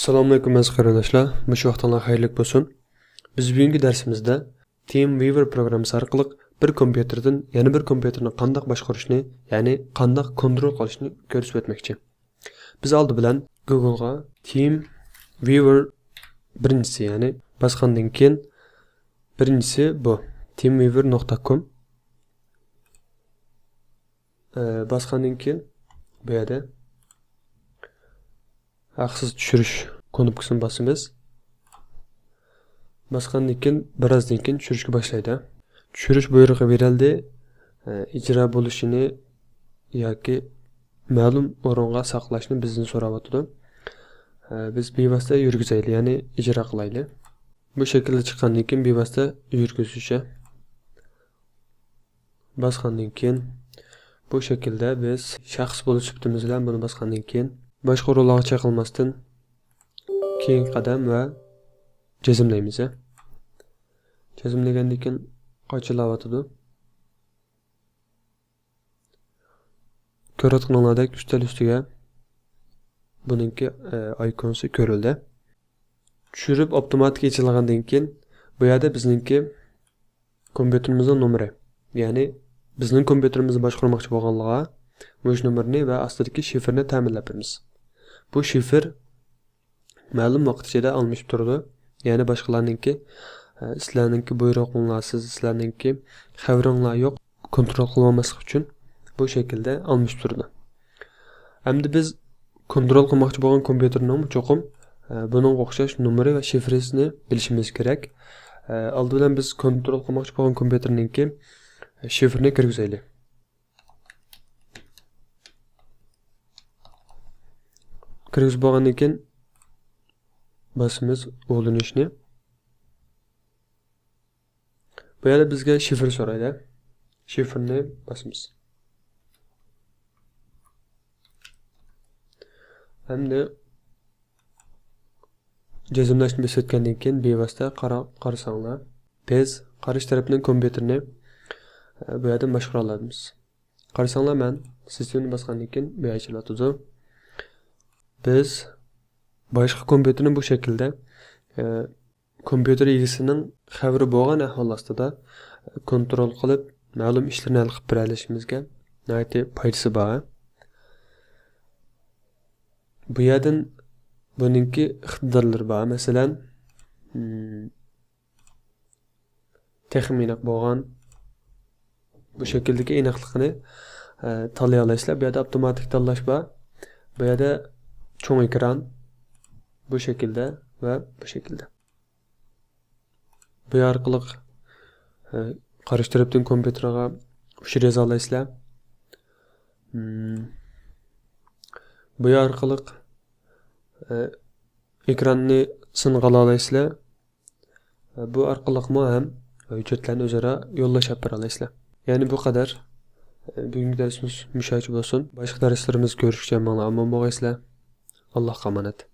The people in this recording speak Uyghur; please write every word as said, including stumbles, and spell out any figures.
ئەسسالامۇئەلەيكۇم ئەزىز قېرىنداشلار، مۇشۇ ۋاقتىڭلار خەيرلىك بولسۇن. بىز بۈگۈنكى دەرسىمىزدە TeamViewer پروگراممىسى ئارقىلىق بىر كومپيۇتېردىن يەنە بىر كومپيۇتېرنى قانداق باشقۇرۇشنى، يەنى قانداق كونترول قىلىشنى كۆرسىتىپ ئۆتمەكچى. بىز ئالدى بىلەن گوگلغا TeamViewer بىرىنچىسى، يەنى باسقاندىن كېيىن بىرىنچىسى بۇ، teamviewer نۇقتا كوم. ئە، باسقاندىن كېيىن بۇ يەردە ھەقسىز چۈشۈرۈش كۇنۇپكىسىنى باسىمىز. باسقاندىن كېيىن بىرازدىن كېيىن چۈشۈرۈشكە باشلايدۇ. چۈشۈرۈش بۇيرۇقى بېرىلدى. ئە، ئىجرا بولۇشىنى ياكى مەلۇم ئورۇنغا ساقلاشنى بىزدىن سوراۋاتىدۇ. ئە، بىز بىۋاسىتە يۈرگۈزەيلى، يەنى ئىجرا قىلايلى. بۇ شەكىلدە چىققاندىن كېيىن بىۋاسىتە يۈرگۈزۈشى باسقاندىن كېيىن، بۇ شەكىلدە بىز شەخس بولۇش سۈپىتىمىز بىلەن بۇنى باسقاندىن كېيىن، باشقا ئورۇنلارغا چېقىلماستىن، كېيىنكى قەدەم ۋە جەزملەيمىز. جەزملىگەندىن كېيىن قاچىلاۋاتىدۇ. كۆرۈۋاتقىنىڭلاردەك ئۈستەل ئۈستىگە بۇنىڭكى، ئە، ئايكونسى كۆرۈلدى. چۈشۈرۈپ ئاپتوماتىك ئېچىلغاندىن كېيىن، بۇ يەردە بىزنىڭكى كومپيۇتېرىمىزنىڭ نومۇرى، يەنى بىزنىڭ كومپيۇتېرىمىزنى باشقۇرماقچى بولغانلارغا مۇشۇ نومۇرنى ۋە ئاستىدىكى شىفىرنى تەمىنلەپ بېرىمىز. بۇ شىفىر مەلۇم ۋاقىت ئىچىدە ئالمىشىپ تۇرىدۇ. يەنى باشقىلارنىڭكى، ئە، سىلەرنىڭكى بۇيرۇقۇڭلارسىز، سىلەرنىڭكى خەۋىرىڭلار يوق، كونترول قىلالماسلىق ئۈچۈن بۇ شەكىلدە ئالمىشىپ تۇرىدۇ. ئەمدى بىز كونترول قىلماقچى بولغان كومپيۇتېرنىڭمۇ چوقۇم، ئە، بۇنىڭغا ئوخشاش نومۇرى ۋە شىفرىسىنى بىلىشىمىز كېرەك. ئە، ئالدى بىلەن بىز كونترول قىلماقچى بولغان كومپيۇتېرنىڭكى شىفرىنى كىرگۈزەيلى. كىرگۈزۈپ بولغاندىن كېيىن باسىمىز ئۇلىنىشنى. بۇ يەردە بىزگە شىفىر سورايدۇ. شىفىرنى باسىمىز. ئەمدى جەزملەشنى بېسىۋەتكەندىن كېيىن بىۋاسىتە قارا-، قارىساڭلار، بىز قارشى تەرەپنىڭ كومپيۇتېرىنى، ئە، بۇ يەردىن باشقۇرالمايمىز. قارىساڭلار، مەن سىستېمىنى باسقاندىن كېيىن بۇ يەر ئېچىلىۋاتىدۇ. بىز باشقا كومپيۇتېرنى بۇ شەكىلدە، ئە، كومپيۇتېر ئىگىسىنىڭ خەۋىرى بولغان ئەھۋال ئاستىدا كونترول قىلىپ، مەلۇم ئىشلىرىنى ھەل قىلىپ بېرەلىشىمىزگە ناھايىتى پايدىسى بار. بۇ يەردىن بۇنىڭكى ئىقتىدارلىرى بار. مەسىلەن، مم، تېخىمۇ ئېنىق بولغان بۇ شەكىلدىكى ئېنىقلىقنى، ئە، تاللىيالايسىلەر. بۇ يەردە ئاپتوماتىك تاللاش بار. بۇ يەردە چوڭ ئېكران بۇ شەكىلدە ۋە بۇ شەكىلدە. بۇ ئارقىلىق، ئە، قارشى تەرەپتىن كومپيۇتېرغا ئۇچۇر يازالايسىلەر. مم. بۇ ئارقىلىق، ئە، ئېكراننى سىنغا ئالالايسىلەر. بۇ ئارقىلىقمۇ ھەم ھۆججەتلەرنى ئۆزئارا يوللاش ئېلىپ بېرەلەيسىلەر. يەنى بۇ قەدەر. بۈگۈنكى دەرسىمىز مۇشۇ يەرگىچە بولسۇن. باشقا دەرسلىرىمىزدە كۆرۈشكىچە ھەممىڭلار ئامان بولغايسىلەر. ئاللاھقا ئامانەت.